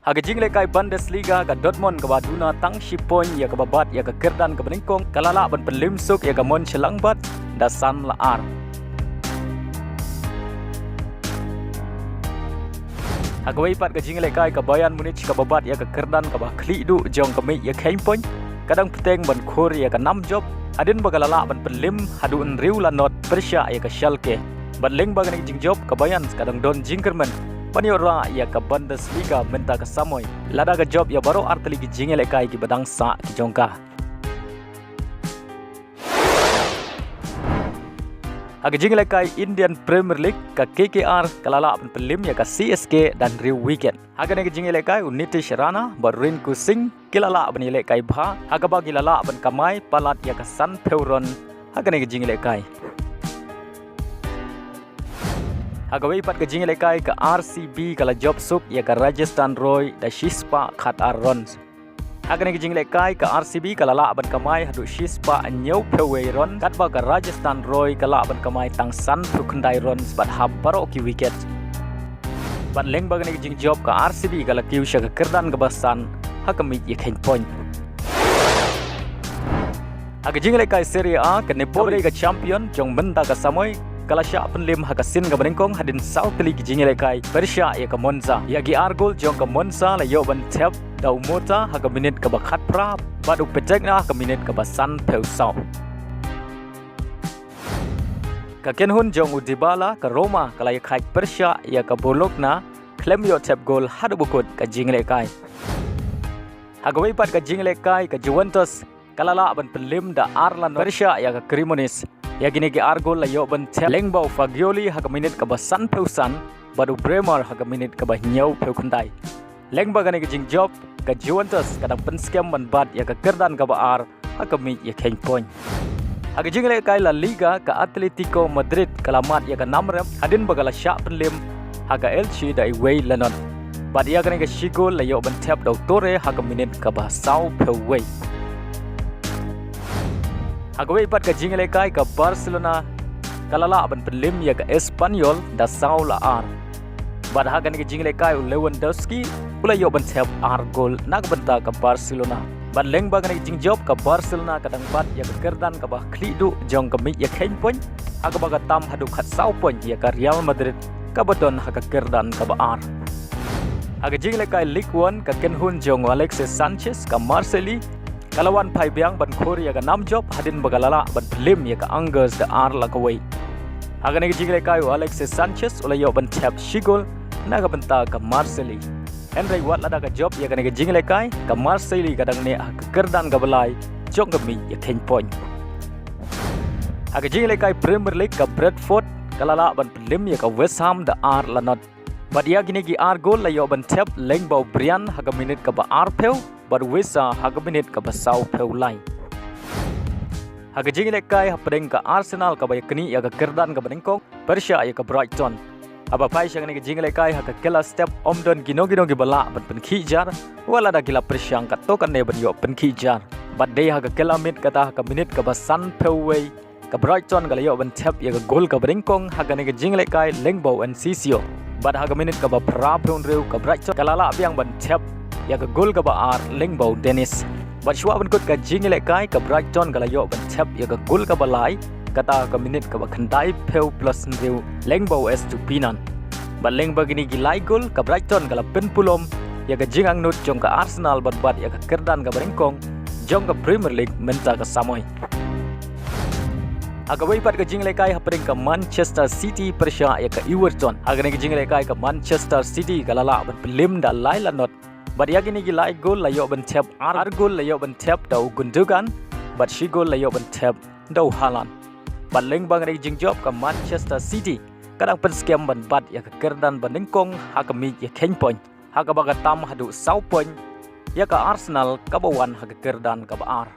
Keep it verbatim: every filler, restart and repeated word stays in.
Ha ka jinglehkai Bundesliga, ka Dortmund kaba duna tang shi point ïa kaba bat ïa ka kyrdan kaba nyngkong, ka la lah ban pynlem suk ïa ka Mönchengladbach da san la ar. Ha kawei pat ka jinglehkai, ka Bayern Munich kaba bat ïa ka kyrdan kaba khlieh duh jong ka miej ïakheiñ point, ka dang bteng ban khur ïa ka nam jop hadien ba ka la lah ban pynlem haduh hynriew la not pyrshah ïa ka Schalke. Bad lyngba kane ka jingjop, ka Bayern ka dang don jingkyrmen ban ïoh rah ïa ka Bundesliga mynta ka samoi, lada ka jop ïa baroh artylli ki jingïalehkai kiba dang sah ki jong ka. Ha ka jinglehkai Indian Premier League, ka K K R ka la lah ban pynlem ïa ka C S K da hynriew wicket. Ha kane ka jinglehkai, u Nitish Rana bad Rinku Singh ki la lah ban ïalehkai bha, ha kaba ki la lah ban kamai palat ïa ka sanphew run ha kane ka jinglehkai. Ha kawei pat ka jinglehkai, ka R C B ka la jop suk ïa ka Rajasthan Royals da shispah khatar runs. Ha kane ka jinglehkai, ka R C B ka la lah ban kamai haduh shispah hynñiewphew wei run, katba ka Rajasthan Royals ka lah ban kamai tang sanphew khyndai runs bad hap baroh ki wicket. Bad lyngba kane ka jingjop, ka R C B ka la kiew sha ka kyrdan kaba san ha ka miej ïakheiñ point. Ha ka jinglehkai Serie A, ka Napoli, ka champion jong mynta ka samoi, ka la shah pynlem ha ka sien kaba nyngkong hadien saw tylli ki jingïalehkai pyrshah ïa ka Monza. Ïa ki ar gol jong ka Monza la ïoh ban thep da u Motta ha ka minit kaba khatphra bad u Petagna ha ka minit kaba sanphew saw. Ka kynhun jong u Dybala, ka Roma, ka la ïakhaid pyrshah ïa ka Bologna khlem ïoh thep gol haduh ba kut ka jinglehkai. Ha kawei pat ka jinglehkai, ka Juventus ka la lah ban pynlem da ar la not pyrshah ïa ka Cremonese. Ïa kine ki ar gol la ïoh ban thep lyngba u Fagioli ha ka minit kaba sanphew san bad u Bremer ha ka minit kaba hynñiewphew khyndai. Lyngba kane ka jingjop, ka Juventus ka dang pynskhem ban bat ïa ka kyrdan kaba ar ha ka miej ïakheiñ point. Ha ka jinglehkai La Liga, ka Atletico Madrid ka la mad ïa ka nam rep hadien ba ka la shah pynlem ha ka Elche da iwei la not. Bad ïa kane ka shi gol la ïoh ban thep da u Torre ha ka minit kaba sawphew wei. Ha kawei pat ka jinglehkai, ka Barcelona ka la lah ban pynlem ïa ka Espanyol da saw la ar. Bad ha kane ka jinglehkai, u Lewandowski u la ïoh ban thep ar gol na ka bynta ka Barcelona. Bad lyngba kane ka jingjop, ka Barcelona ka dang bat ïa ka kyrdan kaba khlieh duh jong ka miej ïakheiñ point, ha kaba ka tam haduh khatsaw point ïa ka Real Madrid kaba don ha ka kyrdan kaba ar. Ha ka jinglehkai Ligue One, ka kynhun jong u Alexis Sanchez, ka Marseille, ka la wan phai biang ban khur ïa ka nam jop hadien ba ka la lah ban pynlem ïa ka Angers da ar la kawei. Ha kane ka jinglehkai, u Alexis Sanchez u la ïoh ban thep shi gol na ka bynta ka Marseille. Hynrei wat lada ka jop ïa kane ka jinglehkai, ka Marseille ka dang neh ha ka kyrdan kaba lai jong ka miej ïakheiñ point. Ha ka jinglehkai Premier League, ka Brentford ka la lah ban pynlem ïa ka West Ham da ar la not. Bad ïa kine ki ar gol la ïoh ban thep lyngba u Brian ha ka minit kaba arphew bad u Wissa ha ka minit kaba sawphew lai. Ha ka jinglehkai hapdeng, ka Arsenal kaba ïaknieh ïa ka kyrdan kaba nyngkong pyrshah ïa ka Brighton. Haba phai sha kane ka jinglehkai, ha ka kylla step ym don kino kino kiba lah ban pynkhih jar, wat lada ki la pyrshang katto katne ban ïoh pynkhih jar. Bad dei ha ka kylla miet, kata ha ka minit kaba sanphew wei, ka Brighton ka la ïoh ban thep ïa ka gol kaba nyngkong ha kane ka jinglehkai lyngba u Enciso. Bad ha ka minit kaba phraphew hynriew, ka Brighton ka la lah biang ban thep ïa ka gol kaba ar lyngba u Dennis. Bad shuwa ban kut ka jinglehkai, ka Brighton ka la ïoh ban thep ïa ka gol kaba lai, kata ha ka minit kaba khyndaiphew plus hynriew lyngba u Estupiñán. Bad lyngba kine ki lai gol, ka Brighton ka la pynpulom ïa ka jingangnud jong ka Arsenal ban bat ïa ka kyrdan kaba nyngkong jong ka Premier League mynta ka samoi. Ha kawei pat ka jinglehkai hapdeng, ka Manchester City pyrshah ïa ka Everton. Ha kane ka jinglehkai, ka Manchester City ka la lah ban pynlem da lai la not. Bad ïa kine ki lai gol la ïoh ban thep, ar gol la ïoh ban thep da u Gundogan, bad shi gol la ïoh ban thep da u Haaland. Bad lyngba kane ka jingjop, ka Manchester City ka dang pynskhem ban bat ïa ka kyrdan ba nyngkong ha ka miej ïakheiñ point, ha kaba ka tam haduh saw point ïa ka Arsenal kaba wan ha ka kyrdan kaba ar.